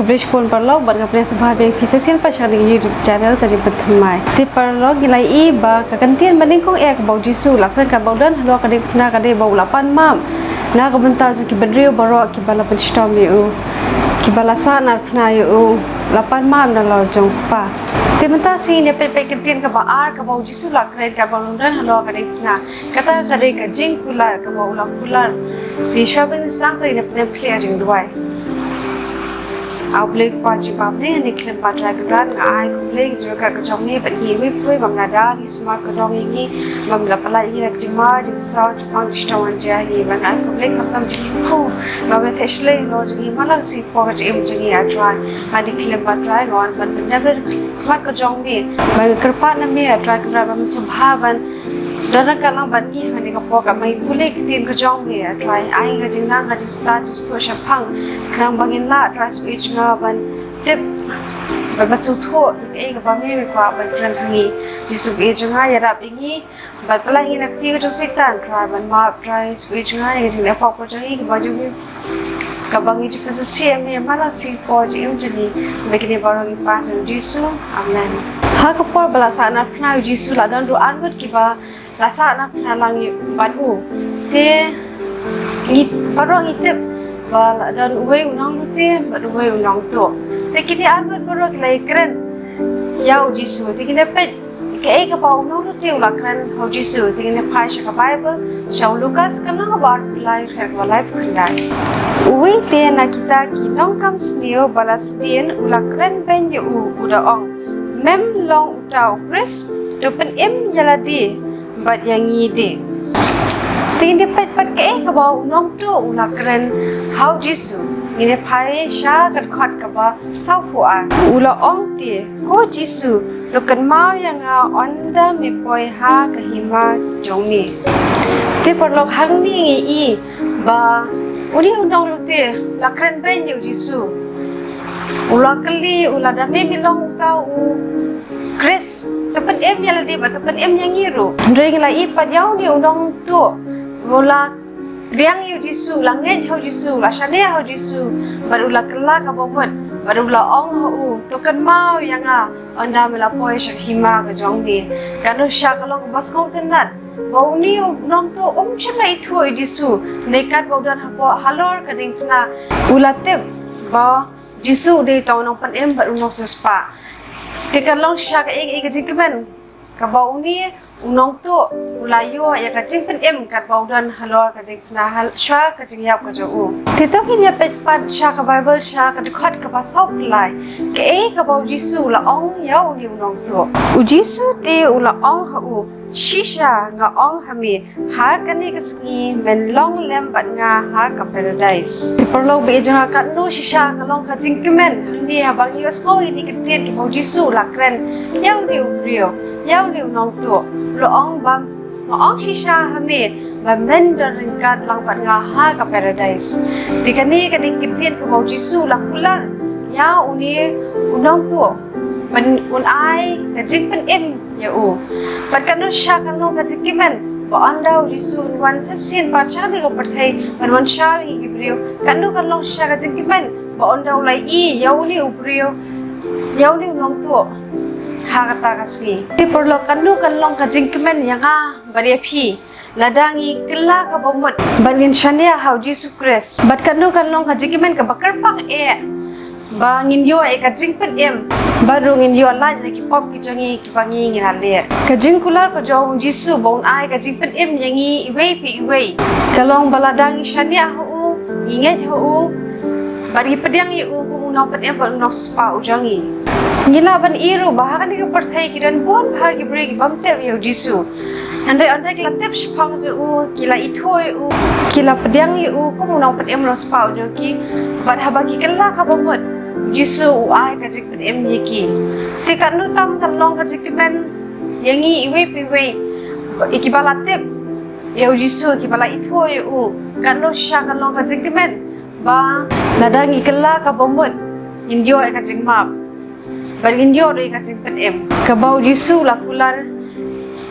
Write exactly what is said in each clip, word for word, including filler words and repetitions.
Khublei shibun paralok, bad nga pdiang sngewbha biang ïa phi sa shisien pat sha kane ka YouTube channel Ka Jingpynthymmai. Te paralok, ngi la ïohi ba ka kyntien ba nyngkong eh kaba u Jisu u la kren katba u don halor ka diengphna ka dei ba u la pan map na ka bynta jong ki briew baroh kiba la pynshitom ïa u, kiba la sahnarphna ïa u, la pan map na la u jong u Kpa. Te mynta sa ngin ïa peit pat ka kyntien kaba ar kaba u Jisu u la kren katba u don halor ka diengphna. Kata ka dei ka jingkular kaba u la kular. Te shuwa ban sdang to ngin ïa pdiang ka jingduwai. A U Blei Kpa jong ngi, ha kane ka khyllipmat Trai Kynrad, nga ai khublei ïa ka jingkyrkhu ka jong me bad ngi iwei pa iwei ba me la da ngi, sumar kyrdoh ïa ngi, ba me la pyllait ïa ngi na ka jingma jingsaw, jingpang jingshitom hangne ïa ngi, ba nga ai khublei khamtam jingkyrkhu ba me theh shlei halor jong ngi, man la ka sngi hapoh ka jingim jong ngi, A Trai. Ha kane ka khyllipmat Trai, nga wan ban pyndep ïa ka khmat ka jong me, ba nga kyrpad na me, A Trai Kynrad, ba men sngewbha ban don ryngkat lang bad ngi ha kane ka por, katba ngi pule ka ktien ka jong me, A Trai. Ai ka jingnang, ka jingstad, jingsuk shaphang, khnang ba ngin lah, A Trai, sngewbha jong nga ban tip bad ban sngewthuh ïa kaei kaba me, me kwah ban kren ha ngi. Jisu, ïa jong nga, ïarap ïa ngi, bad pyllait ïa ngi na ka kti ka jong u Soitan, Trai, ban map, Trai, sngewbha ïa jong nga, ïa ka jingleh pop ka jong ngi, kaba jong ngi, kaba ngi ju kynsngewsih ïa me man la ka sngi hapoh ka jingim jong ngi. Ba kine baroh ngi pan ha u Jisu. Amen. Ha ka por ba la sahnarphna ïa u Jisu la don ruh arngut kiba la sahnarphna lang ïa bad u. Te ngi baroh ngi tip ba la don uwei u nonglute bad uwei u nongtuh. Te kine arngut baroh ki la ïakren ïa u Jisu. Te ngin ïa peit kaei kaba u nonglute u la kren ha u Jisu. Te ngin ïa phai sha ka Baibl, sha u Lukas, ka lynnong kaba arphew lai, ka dkhot kaba laiphew khyndai. Uwei te na kita ki nongkam sniew ba la sdien u la kren beiñ ïa u, u da ong, Mem long uta u Khrist? To pynim ïa lade bad ïa ngi de. Te ngin ïa peit pat kaei kaba u nongtuh u la kren ha u Jisu. Ngin ïa phai sha ka dkhot kaba sawphew ar. U la ong te, Ko Jisu, to kynmaw ïa nga ynda me poi ha ka hima jong me. Te paralok, hangne ngi ïohi ba une u nonglute u la kren beiñ ïa u Jisu. U la kylli, u la da, Mem long uta u Khrist? To pynim ïa lade bad to pynim ïa ngi ruh. Hynrei ngi la ïohi pat ïa une u nongtuh, u la pdiang ïa u Jisu, u la ngeit ha u Jisu, u la shaniah ha u Jisu, bad u la kylla kaba mut, bad u la ong ha u, To kynmaw ïa nga ynda me la poi sha ka hima ka jong me. Katno shisha ka long kaba sngewtynnad ba une u nongtuh um shym la ithuh ïa u Jisu, ne katba u don hapoh halor ka diengphna u la tip ba u Jisu u dei tang u nongpynim bad u nongsiewspah. Te ka long shisha kaei kaei ka jingkmen kaba une u nongtuh u la ïoh ïa ka jingpynim katba u don halor ka diengphna, hal shuwa ka jingïap ka jong u. Te to ngin ïa peit pat sha ka Baibl, sha ka dkhot kaba sawphew lai, kaei kaba u Jisu u la ong ïa une u nongtuh. U Jisu te u la ong ha u, Shisha nga ong ha me, ha kane ka sngi men long lem bad nga ha ka Paradais. Te paralok, ba ïa jong nga, katno shisha ka long ka jingkmen hangne haba ngi ïohsngew ïa kine ki ktien kiba u Jisu u la kren ïa une u briew, ïa une u nongtuh. U la ong ba, Nga ong shisha ha me ba men don ryngkat lang bad nga ha ka Paradais. Te kane ka dei ka ktien kaba u Jisu u la kular ïa une u nongtuh ban un ai ka jingpynim ïa u. Bad katno shisha kan long ka jingkmen ba ynda u Jisu un wan sa shisien pat sha kane ka pyrthei ban wan shaw ïa ki briew, katno kan long shisha ka jingkmen ba ynda u la ïohi ïa une u briew, ïa une u nongtuh ha kata ka sngi. Te paralok, katno kan long ka jingkmen ïa nga bad ïa phi lada ngi kylla kaba mut bad ngin shaniah ha u Jisu Khrist. Bad katno kan long ka jingkmen kaba kyrpang eh ba ngin ïoh ïa ka jingpynim bad ruh ngin ïoh lait na ki pop ki jong ngi kiba ngi ngi la leh. Ka jingkular ka jong u Jisu ba un ai ka jingpynim ïa ngi iwei pa iwei ka long ba lada ngi shaniah ha u, ngi ngeit ha u, bad ngi pdiang ïa u kum u nongpynim bad u nongsiewspah u jong ngi. Ngi lah ban ïohi ruh ba ha kane ka pyrthei ki don bun bha ki briew ki bym tip ïa u Jisu. Hynrei ynda ki la tip shaphang jong u, ki la ithuh ïa u, ki la pdiang ïa u kum u nongpynim nongsiewspah u jong ki, bad haba ki kylla kaba mut, u Jisu u ai ka jingpynim ïa ki. Te katno tam kan long ka jingkmen ïa ngi iwei pa iwei, ïa kiba la tip ïa u Jisu, kiba la ithuh ïa u, katno shisha kan long ka jingkmen ba lada ngi kylla kaba mut ngin ïoh ïa ka jingmap bad ngin ïoh ruh ïa ka jingpynim kaba u Jisu u la kular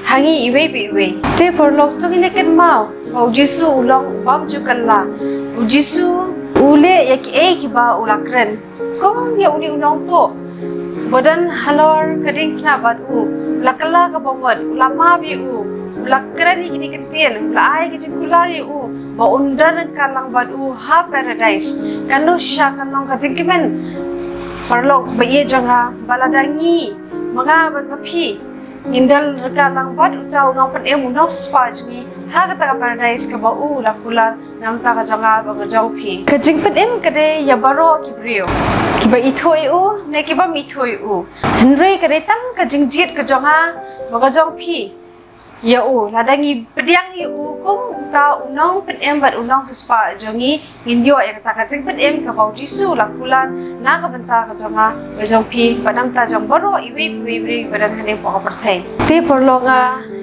ha ngi iwei pa iwei. Te paralok, to ngin ïa kynmaw ba u Jisu u long u bym ju kylla. U Jisu u leh ïa kiei kiba u la kren. Kum ïa une u nongtuh ba don halor ka diengphna bad u, u la kylla ka bamut, u la map ïa u, u la kren ïa kine ki ktien, u la ai ka jingkular ïa u ba un don ryngkat lang bad u ha paradise. Katno shisha kan long ka jingkmen, paralok ba ïeit jong nga, ba lada ngi, ma nga bad ma phi, ngin don ryngkat lang bad uta u nongpynim, u nongsiewspah jong ngi ha kata ka paradise kaba u la kular na ka bynta ka jong nga bad ka jong phi. Ka jingpynim ka dei ïa baroh ki briew kiba ithuh ïa u ne ki bym ithuh ïa u. Hynrei ka dei tang ka jingjied ka jong nga bad ka jong phi ïa u, lada ngi pdiang ïa u kum uta u nongpynim bad u nongsiewspah jong ngi, ngin ïoh ïa kata ka jingpynim kaba u Jisu u la kular na ka bynta ka jong nga bad jong phi bad na ka bynta jong baroh iwei pa iwei briew ba don hangne hapoh ka pyrthei. Te paralok, nga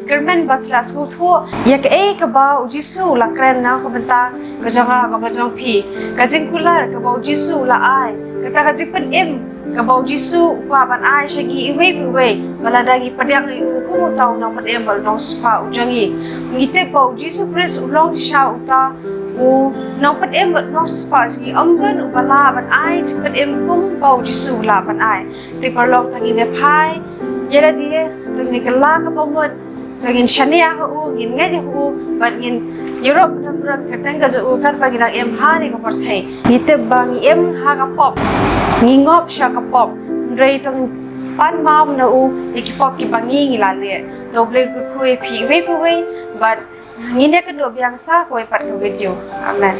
kyrmen ba phi la sngewthuh ïa kaei kaba u Jisu u la kren na ka bynta ka jong nga bad ka jong phi. Ka jingkular kaba u Jisu u la ai, kata ka jingpynim kaba u Jisu u kwah ban ai sha ngi iwei pa iwei, ba lada ngi pdiang ïa u kum uta u nongpynim bad u nongsiewspah u jong ngi. Ngi tip ba u Jisu Khrist u long shisha uta u nongpynim bad u nongsiewspah jong ngi. Ym don uba lah ban ai jingpynim kum ba u Jisu u lah ban ai. Te paralok, to ngin ïa phai ïa lade, to ngin ïa kylla ka bamut, to ngin shaniah ha u, ngin ngeit ha u, bad ngin ïaroh bynrap kyrteng ka jong u katba ngi dang im ha kane ka pyrthei. Ngi tip ba ngi im ha ka pop, ngi ngop sha ka pop, hynrei to ngin pan map na u ïa ki pop kiba ngi, ngi la leh. To U Blei un kyrkhu ïa phi iwei pa iwei, bad ngin ïakynduh biang sa kawei pat ka video. Amen.